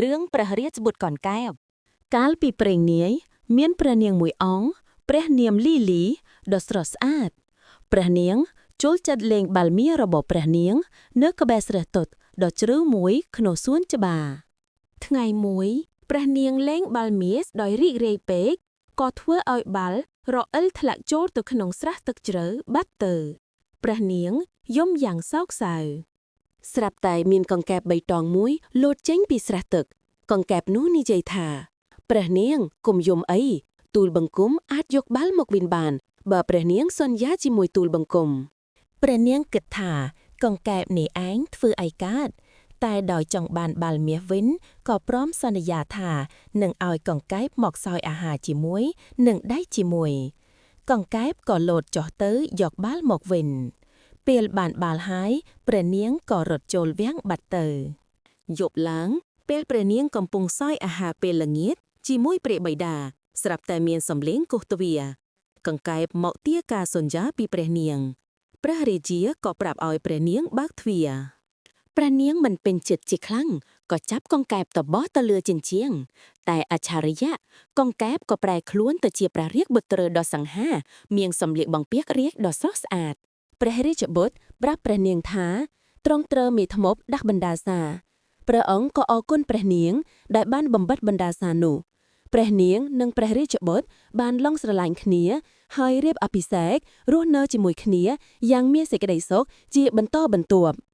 រឿងព្រះរាជបុត្រកង្កែប កាលពីព្រេងនាយ មានព្រះនាងមួយអង្គព្រះនាមលីលីដ៏ស្រស់ស្អាតព្រះនាងចូលចិត្តលេងបាល់មារបស់ព្រះនាង នៅក្បែរស្រះទឹកដ៏ជ្រៅមួយក្នុងសួនច្បារ ថ្ងៃមួយព្រះនាងលេងបាល់មាសដោយរីករាយពេកក៏ធ្វើឲ្យបាល់រអិលធ្លាក់ចូលទៅក្នុងស្រះទឹកជ្រៅបាត់ទៅព្រះនាងយំយ៉ាងសោកសៅ ស្រាប់តែមានកង្កែបបៃតងមួយលោតចេញពីស្រះទឹក កង្កែបនោះនិយាយថា ព្រះនាងកុំយំអីទូលបង្គំអាចយកបាល់មកវិញបាន បើព្រះនាងសន្យាជាមួយទូលបង្គំព្រះនាងគិតថា កង្កែបនេះឯងធ្វើអីកើតតែដោយចង់បានបាល់មាសវិញក៏ព្រមសន្យាថានឹងឲ្យកង្កែបមកសោយអាហារជាមួយនិងដៃជាមួយ កង្កែបក៏លោតចុះទៅយកបាល់មកវិញ ពេលបានបាល់ហើយព្រះនាងក៏រត់ចូលវាំងបាត់ទៅយប់ឡើង ពេលព្រះនាងកំពុងសោយអាហារពេលល្ងាចជាមួយព្រះបិតាស្រាប់តែមានសំឡេងគោះទ្វារកង្កែបមកទារការសន្យាពីព្រះនាង ព្រះរាជាក៏ប្រាប់ឲ្យព្រះនាងបើកទ្វារព្រះនាងមិនពេញចិត្តជាខ្លាំងក៏ចាប់កង្កែបតបោះទៅលើជញ្ជាំងតែអច្ឆរិយៈកង្កែបក៏ប្រែខ្លួនទៅជាព្រះរាជបុត្រីដ៏សង្ហាមានសម្លៀកបំពាក់រាជដ៏ស្រស់ស្អាត ព្រះរាជបុត្រប្រាប់ព្រះនាងថាទ្រង់ត្រូវមេធ្មប់ដាស់បណ្ដាសាព្រះអង្គក៏អរគុណព្រះនាង ដែលបានបំបត្តិបណ្ដាសានោះព្រះនាងនិងព្រះរាជបុត្របានឡងស្រឡាញ់គ្នា ហើយរៀបអភិសេករស់នៅជាមួយគ្នាយ៉ាងមានសេចក្តីសុខជាបន្តបន្ទាប់។